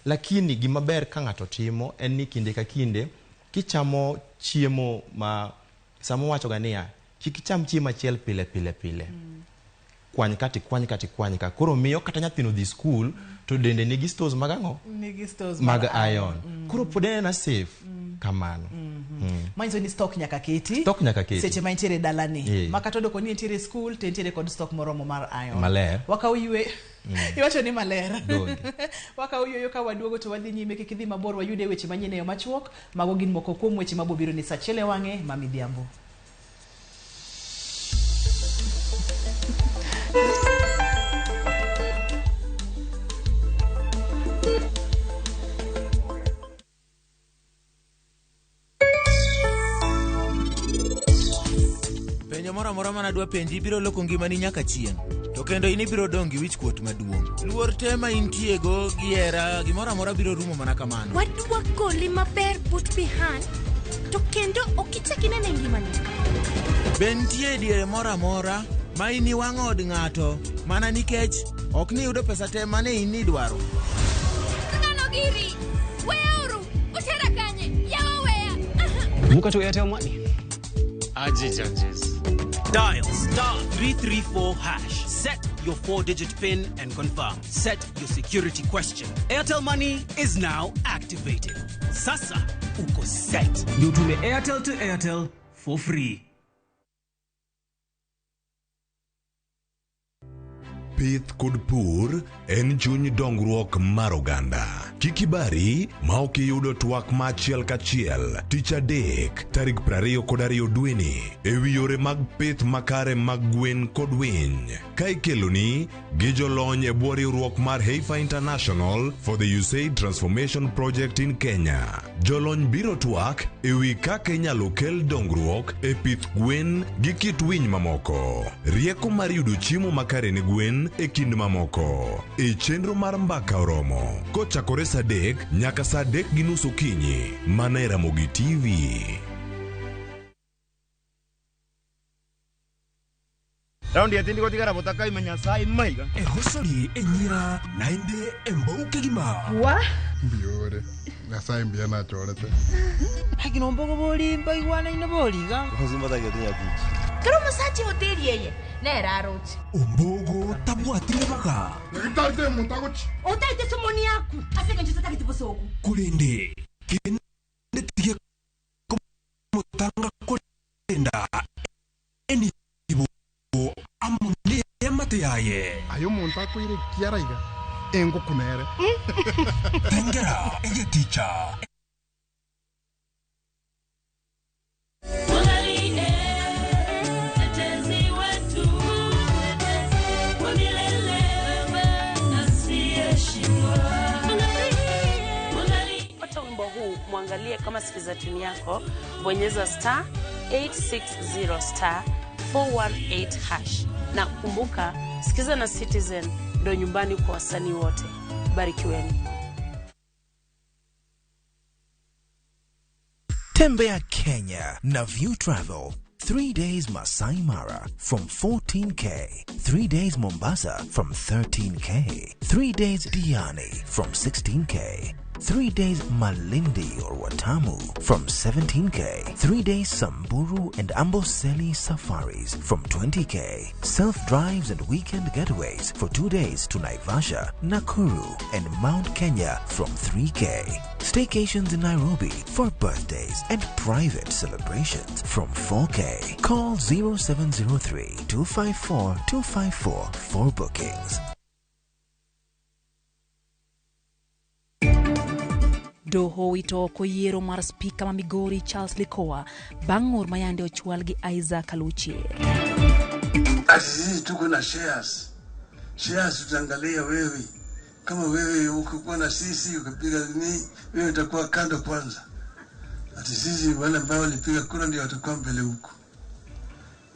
Lakini gima ber ka ng'ato timo en ni kinde ka kinde kichamo chiemo ma samo wacho ga niya, kik icham chiemo achiel pile pile pile. Kwany ka tikwany ka tikwany ka. Koro miyo kata nyathino dhi school to dende nigi stores mag ang'o? Nigi stores mag iron. Koro pod en safe kamano. Manyiso ni stock nyaka keti. Stock nyaka keti. Seche ma intiere dalani. Ma kata odoko ni intiere school to intiere kod stock moromo mar iron. Maler. Wakaw ywe. Iwacho ni maler. Wakaw yweyo ka waduogo to wadhi nyime, kik idhi mabor, wayude weche manyien e yo machuok. Mago gin moko kuom weche mabobiro ni saa achiel e wang'e ma midhiambo. Penjo moro amora mana dwa penji biro loko ngimani nyaka chieng'. To kendo in ibiro dong' gi wichkuot maduong'. Luor te ma intiego gi hera, gimoro amora biro rumo mana kamano. Wadwa goli maber but behind, to kendo ok ichak inene ngimani. Be nitie diere moro amora Ma in iwang'o od ng'ato mana nikech ok ni yudo pesa te mane in idwaro. Ng'ano giri? Weuru! Utera kanye? Yawa weya! Vuka to Airtel Money. Aje judges. Dial star 334 hash. Set your 4-digit PIN and confirm. Set your security question. Airtel Money is now activated. Sasa uko set. Ndio utume Airtel to Airtel for free. Pith kod pur en chuny dongruok mar oganda. Kik ibari ma ok iyudo twak ma achiel kachiel tich adek tarik 22 dweni ewi yore mag pith makare mag gwen kod winy ka ikeloni gi jolony e bwo riwruok mar Heifer International for the USAID Transformation Project in Kenya. Jolony biro twak ewi kaka inyalo kel dongruok e pith gwen gi kit winy mamoko. Rieko mar yudo chiemo makare ne gwen e kind mamoko. E chenro mar Mbaka Oromo kochakore saa 3 nyaka saa 3:30 okinyi mana e Ramogi TV. Raundi ya tindi gotigara botaka imenya sai maiga. Ehosori enyira naende embouke gima. Wa? Mbiore. Nyasaye mbiya nachorete. Hakino mbogo boli mbaigwana ina boliga. Hozimba getinya tich. Kero musachi hoteli yeye. Nera arochi. Ombogo tabwatire baga. Ngitarite mutagochi. Otaite somoni yaku. Asenge nchitata kitibosoku. Kulende. Kende tige komutanga kulenda. Eni amune mate yaye. Ayo muntu akwire kiaraiga. Engo kunere. Tengera egeticha. Pata wimbo huu mwangalie kama sikiza tuni yako, bonyeza star 860 star 418 hash. Na kumbuka, sikiza na Citizen ndo nyumbani kwa wasanii wote. Barikiweni. Tembea Kenya na View Travel. 3 days Masai Mara from 14K, 3 days Mombasa from 13K, 3 days Diani from 16K, 3 days Malindi or Watamu from 17K, 3 days Samburu and Amboseli safaris from 20K, self-drives and weekend getaways for 2 days to Naivasha, Nakuru and Mount Kenya from 3K, staycations in Nairobi for birthdays and private celebrations from 4K. Call 0703 254 254 for bookings. Doho wito oko yiero mar spika ma Migori Charles Likoa bang' ng'ur ma yande ochwal gi Isaac Aluchier. Ati sisi tuko na shares. Shares tutaangalia wewe. Kama wewe ukikuwa na sisi ukipiga ni wewe utakuwa kando kwanza. Ati sisi wale ambao walipiga kura ndio watakuwa mbele huko.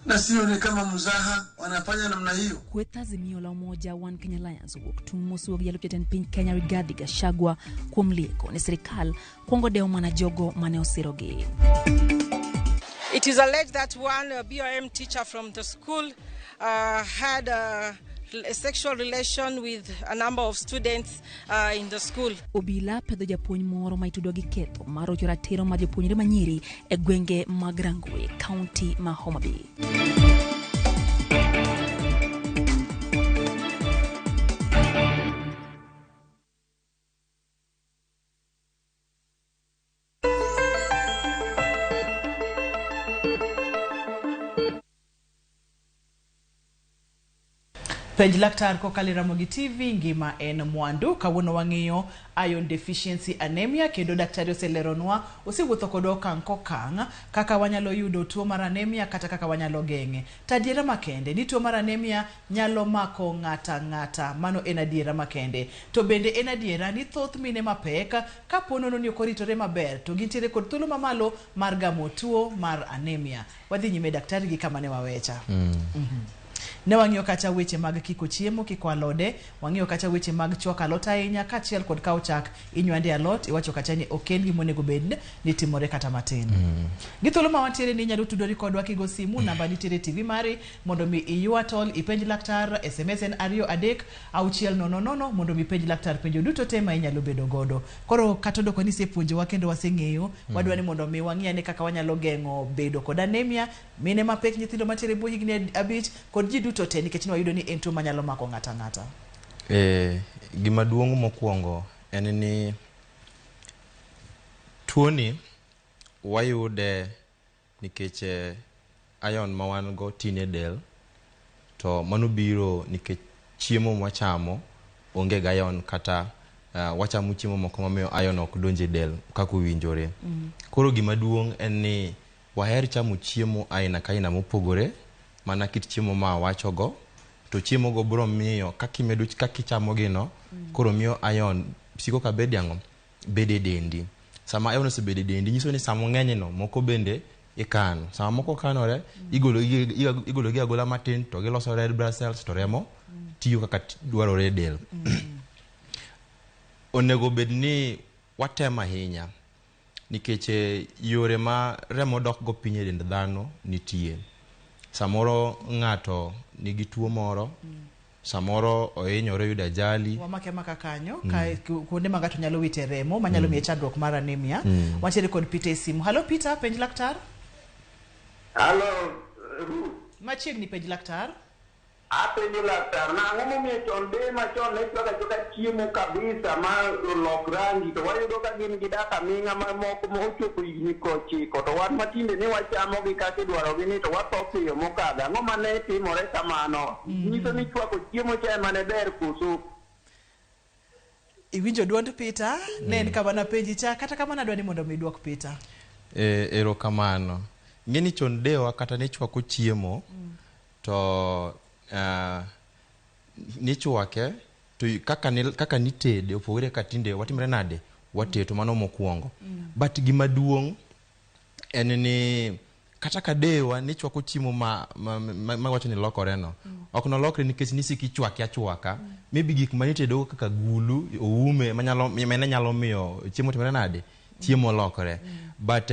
Na sio ni kama mzaha wanafanya namna hiyo. Kweth Azimio la Umoja One Kenya Alliance owuok tung' mosuo gi jalup jatend piny Kenya Rigathi Gachagua kuom lieko ne sirikal kuongo dewo mana jogo mane osirogi. It is alleged that one BRM teacher from the school had a sexual relation with a number of students in the school. Obila pedho japuonj moro ma itudo gi ketho mar rocho ratiro mar jopuonjre manyiri e gwenge mag Rangwe, kaunti ma Homa Bay. Penj laktar kokalo e Ramogi TV, ngima en mwandu. Kawuono wang'iyo iron deficiency anemia kendo daktari oseleronwa, osewuotho kodwa okang' kokang' kaka wanyalo yudo tuo mar anemia kata kaka wanyalo geng'e. To adiera makende ni tuo mar anemia nyalo mako ng'ata ng'ata, mano en adiera makende. To bende en adiera ni thoth mine mapek kapo nono ni ok oritore maber to gintiere kod thuolo mamalo mar gamo tuo mar anemia. Wadhi nyime daktari gi kama ne wawecha. Ne wang'iyo kacha weche mag kiko chiemo, kiko alode, wang'iyo kacha weche mag chwako alot ahinya kaachiel kod kawo chak inywande alot, iwacho kacha ni ok en gima onego bed ni timore kata matin. Gi thuolo ma wantiere ni inyalo tudori kodwa kigo simu, namba nitiere e TV mari mondo mi iywa tol ipenj laktar. SMS en 23600 mondo mi ipenj laktar penjo duto te ma inyalo bedo godo. Koro kata odoko ni isepuonjowa kendo waseng'eyo, wadwa ni mondo mi wang'i ane kaka wanyalo geng'o bedo kod anemia, mine mapek, nyithindo mantiere e bwo higni 5 kod ji duto te, nikech ne wayudo ni en tuo manyalo mako ng'ato ang'ata. Gima duong' mokwongo en ni tuoni wayude nikech iron ma wan go tin e del, to mano biro nikech chiemo mwachamo onge gi iron, kata wachamo chiemo moko mamiyo iron ok donj e del kaka owinjore. Koro gima duong' en ni waher chamo chiemo aina ka aina mopogore, mana kit chiemo ma awachogo, to chiemo go biro miyo kaka imedo kaka ichamo gino, koro miyo iron siko ka bede ang'o bede e dendi. Sama iron osebedo e dendi, nyiso ni sama ong'eny no moko bende ikano. Sama moko kanore, igolo gi agola matin to giloso red blood cells, to remo tiyo kaka dwarore e del. Onego bed ni watem ahinya nikech yore ma remo dok go piny e dend dhano nitie. Samoro ng'ato nigi tuo moro, samoro ohinyore oyudo ajali. Wamake maka kanyo, ka kuonde ma ng'ato nyalo wite remo manyalo miye chandruok mar anemia. Wantiere kod Peter e simu. Halo Peter, penj laktar. Halo, Ruth. Machiegni, penj laktar. Apenjo laktar, nang'o momiyo chon deye machon ne chwako achwaka chiemo kabisa ma olok rangi, to wayudo ka gin gidak aming'a ma moko mochopo higni 90, to wan matinde ni wachamogi kaka idwarogi ni to watho piyo mokadho. Ang'o mane timore kamano? Nyiso ni chwako chiemo cha ema ne ber koso? Iwinjo duond Peter, ne en kama napenji cha, kata kamano adwa ni mondo mi iduok Peter. Erokamano. Ing'e ni chon dewa kata ne chwako chiemo, to nichwake to kaka nitede opogore kaka tinde watimre nade wateto, mano mokwongo. But gima duong' en ni kata ka dewa nichwako chiemo ma wacho ni lokore no, ok nolokre nikech nisiko ichwake achwaka. Maybe gik manitedogo kaka gulu, oume manyalo mane nyalo miyo chiemo timre nade, chiemo lokore. But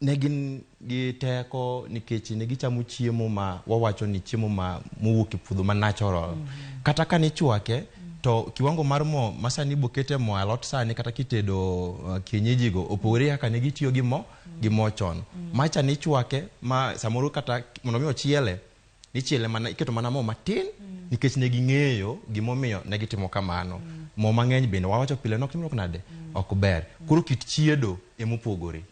ne gin gi teko nikech ne gichamo chiemo ma wawacho ni chiemo ma mowuok e puodho ma natural. Kata ka nichwake to kiwango mar mo ma sani bokete mo alot sani kata kitedo kienyeji go opogore kaka ne gitiyo gi mo gi mo chon. Macha nichwake ma samoro kata mondo mi ochiele, nichiele mana iketo mana mo matin, nikech ne ging'eyo gimomiyo ne gitimo kamano. Mo mang'eny bende wawacho pile nok timruok nade ok ber. Koro kit chiedo emopogore.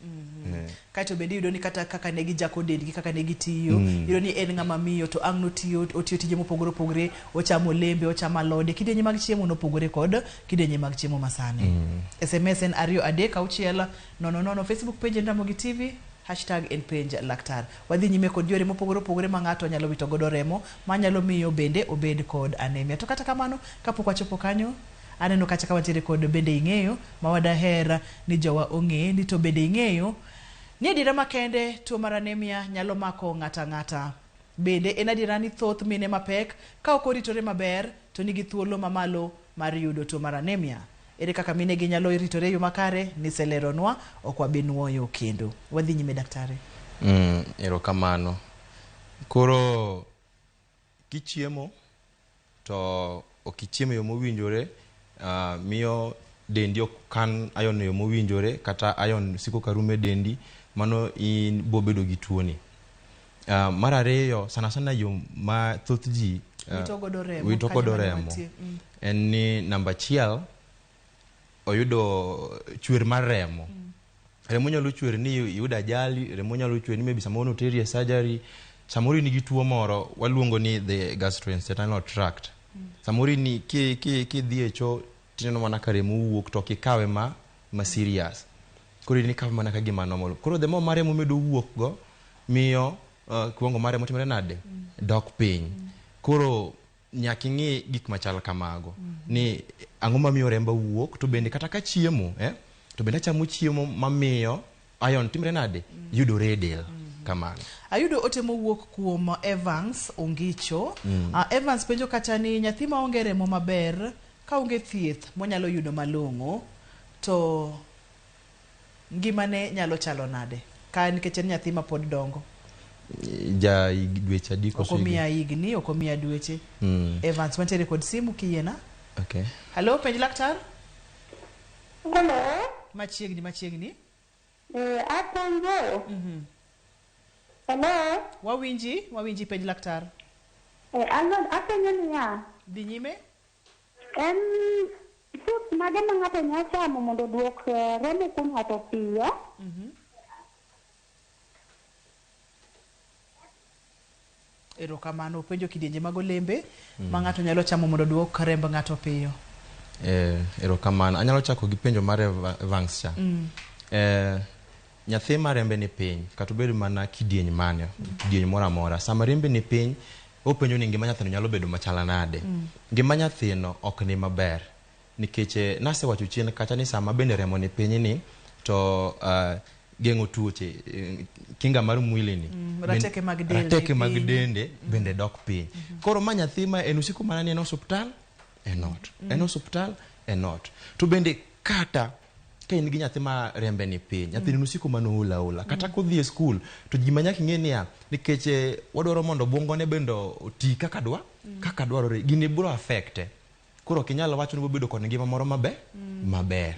Kaeto bende iyudo ni kata kaka ne gijako dendgi, kaka ne gitiyo, iyudo ni en ng'ama miyo to ang' notiyo, otiyo tije mopogore opogore, ochamo olembe, ochamo alode, kidienje mag chiemo nopogore kod kidienje mag chiemo masani. SMS en 23600, Facebook page en Ramogi TV, hashtag en penj laktar. Wadhi nyime kod yore mopogore opogore ma ng'ato nyalo wito godo remo manyalo miyo bende obed kod anemia. To kata kamano, kapok wachopo kanyo, aneno kacha ka wantiere kod bende ing'eyo ma wadaher ni jowa ong'e ni to bende ing'eyo ni adiera makende tuo mar anemia nyalo mako ng'ata ang'ata. Bende en adiera ni thoth mine mapek ka ok oritore maber to nigi thuolo mamalo mar yudo tuo mar anemia. Ere kaka mine gi nyalo ritore e yo makare? Niseleronwa, ok wabi nuoyo kendo. Wadhi nyime daktari. Erokamano. Koro kichiemo to ok ichiemo e yo mowinjore, miyo dendi ok kan iron e yo mowinjore, kata iron siko ka rumo e dendi, mano in bobedo gi tuoni. Mar ariyo, sana sana yo ma thoth ji wito godo remo, wito godo kanyo mane remo wantie. En ni namba 1 oyudo chwer mar remo. Remo nyalo chwer ni iyudo ajali, remo nyalo chwer ni maybe samoro noteri e surgery, samoro in gi tuo moro waluongo ni the gastrointestinal tract. Samoro in kidhi e cho tineno mana ka remo wuok to ok ikawe ma serious. Koro in ikawe mana ka gima normal. Koro the more ma remo medo wuok go, miyo kiwango mar remo timore nade? Dok piny. Koro nyaka ing'i gik machal kamago. Ni ang'o mamiyo remba wuok, to bende kata ka chiemo, to bende achamo chiemo mamiyo iron timre nade? Yudore e del. Kamano. Ayudo ote mowuok kuom Evans Ongicho. Evans penjo kacha ni nyathi maonge remo maber ka onge thieth monyalo yudo malong'o to ngimane nyalo chalo nade? Ka nikech en nyathi ma pod dongo. Ja dweche adi koso? Ok omiya higni, ok omiya dweche. Evans wantiere kod simu kiyiena. Okay. Hello, penj laktar. Hello. Machiegni, machiegni. Apenjo. Hello. Wawinji, wawinji penj laktar. Apenjo niya. Dhi nyime. En fruits mage ma ng'ato nyalo chamo mondo oduok remo kuom ng'ato piyo? Erokamano, penjo kidienje mag olembe ma ng'ato nyalo chamo mondo oduok remb ng'ato piyo. Erokamano. Anyalo chako gi penjo mar Evans cha. Nyathi ma rembe ni piny, kata obed mana kidieny mane, kidieny moro amora, sama rembe ni piny, openjo ni ngima nyathino nyalo bedo machala nade. Ngima nyathino ok ni maber. Nikech nasewacho chien kacha ni sama bende remo ni piny ni, to geng'o tuoche, kinga mar mwili ni, rateke mag dende bende dok piny. Koro ma nyathi ma en osiko mana ni en osuptal, en ot. En osuptal, en ot. To bende kata ka in gi nyathi ma rembe ni piny, nyathini nosiko mana ool aola. Kata kodhi e skul, to gima nyaka ing'e niya, nikech wadwaro mondo obwongone bende oti kaka kaka dwarore, gini biro affecte. Koro ok inyal wacho ni obedo kod ngima moro maber, maber.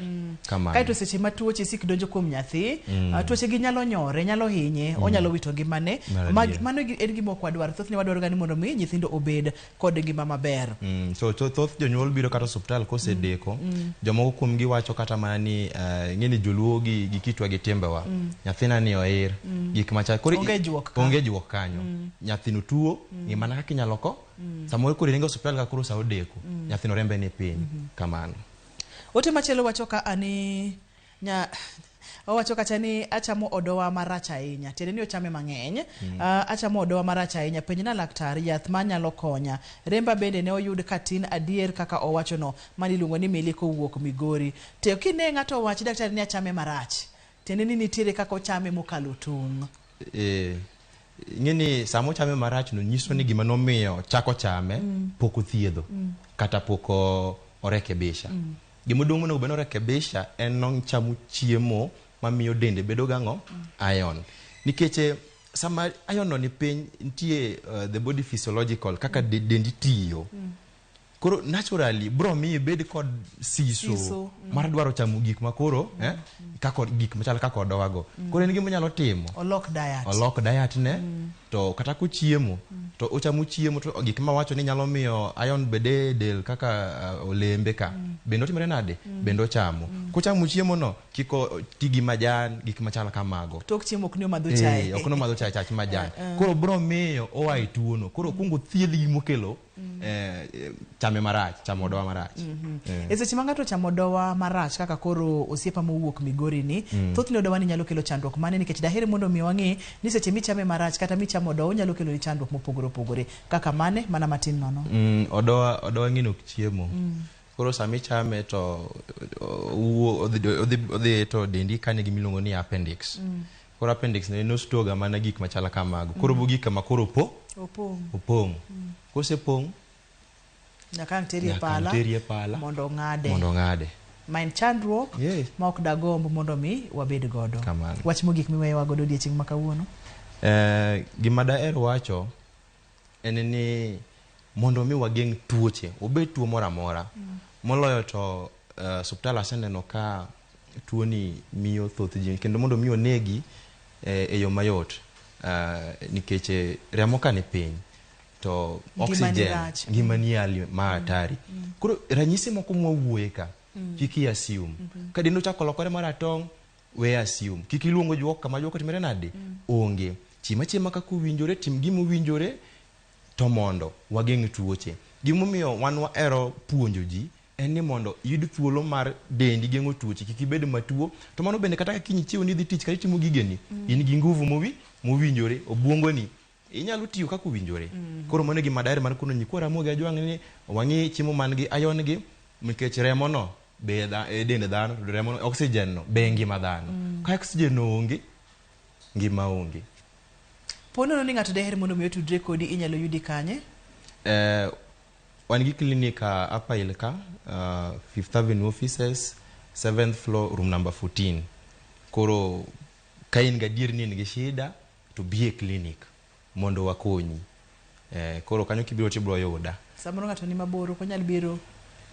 Kamano. Kaeto seche ma tuoche sik donjo kuom nyathi, tuoche gi nyalo nyore, nyalo hinye, onyalo wito ngimane. Mano en gima ok wadwar. Thothne wadwaro ga ni mondo mi nyithindo obed kod ngima maber. So thoth jonyuol biro kata osuptal kosedeko, jomoko kuom gi wacho kata mana ni ing'e ni joluo gi kitwa gi timbewa. Nyathina ni oir, gik machal. Koro onge juok kanyo. Nyathino tuo, ngimana kaka inyalo ko. Samoro koro iringo osuptal ka koro sa odeko, nyathino rembe ni piny. Kamano. Ote machielo wacho ka ani owacho kacha ni achamo odowa marach ahinya. Tiende ni ochame mang'eny. Achamo odowa marach ahinya. Penjna laktar yath manyalo konya. Remba bende ne oyud katin adier kaka owacho no, mane iluongo ni Mili kowuok Migori. To kine ng'ato owach daktari ni achame marach, tiende ni nitiere kaka ochame mokalo tong'. Ing'e ni sama ochame marach no nyiso ni gima nomiyo chako chame pok othiedho, kata pok orekebisha. Gima duong' monego bed ni orekebisha en nochamo chiemo mamiyo dende bedo gang'o? Iron. Nikech sama iron no ni piny, nitie the body physiological kaka dendi tiyo. Koro naturally bro miyi ibed kod siso mar dwaro chamo gik makoro kaka gik machal kaka odowago. Koro en gima onyalo timo. Olok diet. Olok diet ne, to kata kochiemo, to ochamo chiemo to gik mawacho ni nyalo miyo iron bede e del kaka olembe ka. Bende otimore nade? Bende ochamo. Kochamo chiemo no, kik ti gi majan, gik machal kamago. Tok chiemo ok ni omadho chae. Ok ni omadho chae, chach majan. Koro bro miyo oa e tuono. Koro okuongo thiedh gimokelo chame marach, chamo odowa marach. E seche ma ng'ato chamo odowa marach kaka koro osiepa mowuok Migori ni, thothne odowa ni nyalo kelo chandruok mane, nikech daher mondo mi wang'e ni seche michame marach kata michamo odowa onyalo kelo ni chandruok mopogore opogore kaka mane mana matin nono. Odowa ng'ino ok chiemo. Koro sama ichame to odhi to dendi kane gimiluongo ni appendix. Koro appendix ne nostoga mana gik machal kamago. Koro bo gik kama koro opong'. Kosepong', nyaka ang' terie pala mondo ong'ade. Mondo ong'ade. Ma en chandruok ma ok dagomb mondo mi wabed godo. Wach mogik miweyowa godo odiechieng' ma kawuono? Gima daher wacho en ni mondo mi wageng' tuoche, obed tuo moro amora. Moloyo to osuptal aseneno ka tuoni miyo thoth ji, kendo mondo mi onegi e yo mayot, nikech remo ka ni piny to oxygen ngima ni hali ma hatari. Koro ranyisi moko mwawuoye ka, kik i assume. Ka dendo ochako lokore maratong', we assume. Kik iluongo juok kama juok otimore nade? Onge. Chiem achiema kaka owinjore, tim gima owinjore, to mondo wageng' tuoche. Gimomiyo wan wahero puonjo ji en ni mondo iyud thuolo mar dendi geng'o tuoche, kik ibed matuo. To mano bende kata ka kiny ichiew ni idhi tich kata itimo gigeni, in gi nguvu mowinjore, obuongoni inyalo tiyo kaka owinjore. Koro mano e gima daher mar kono nyikwa Ramogi Ajwang' ni wang'i chiemo man gi iron gi, nikech remo no be e dend dhano, to remo no, oxygen no be ngima dhano. Ka oxygen no onge, ngima onge. Po nono ni ng'ato deher mondo mi otudre kodi inyalo yudi kanye? Wan gi clinic Upper Hill ka, Fifth Avenue offices, 7th floor, room number 14. Koro ka in gadier ni in gi shida to bi e clinic mondo wakonyi. Koro kanyo kibiro tibiro yuda. Samoro ng'ato ni mabor ok onyal biro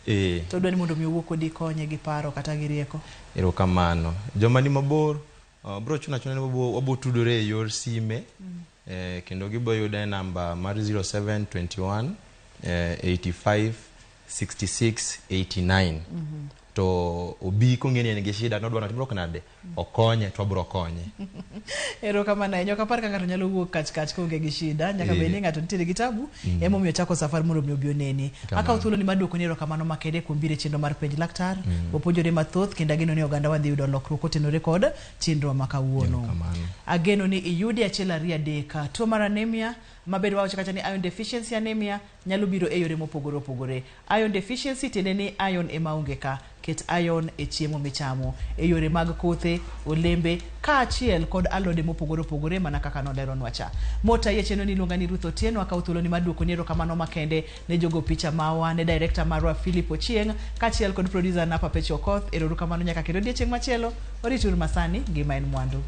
to odwa ni mondo mi owuo kodi konye gi paro kata gi rieko. Erokamano. Joma ni mabor bro chuno achuna ni wabo tudore e yor sime. Kendo gibo yuda e namba mar 0721 85 66 89. To obi kong'e ni en gi shida nodwaro ni timruok nade okonye to wabro konye. Erokamano ahinya. Ok apar ka ng'ato nyalo wuok kach kach koonge gi shida. Nyaka bed ni ng'ato nitiere gi tabu emomiyo ochako safar mondo mi obi oneni. Kamano. Akawo thuolo ni mar duoko ni erokamano makende kuom biro e chenro mar penj laktar. Wapuonjore mathoth kendo ageno ni oganda wa dhi yudo lokruok kotenore kod chenro ma kawuono. Erokamano. Ageno ni iyudi achiel ariyo adek. Tuo mar anemia maber wawacho kacha ni iron deficiency anemia nyalo biro e yore mopogore opogore. Iron deficiency tiende ni iron ema onge ka. Ket iron e chiemo michamo e yore mag kothe, olembe kaachiel kod alode mopogore opogore mana kaka noleronwa cha. Motayi e chenro ni iluonga ni Ruth Otieno. Akawo thuolo ni mar duoko ni erokamano makende ne jogo picha mawa, ne director marwa Philip Ochieng' kaachiel kod producer na Perpetual Okoth. Erokamano nyaka kendo odiechieng' machielo. Warituru masani, ngima en mwandu.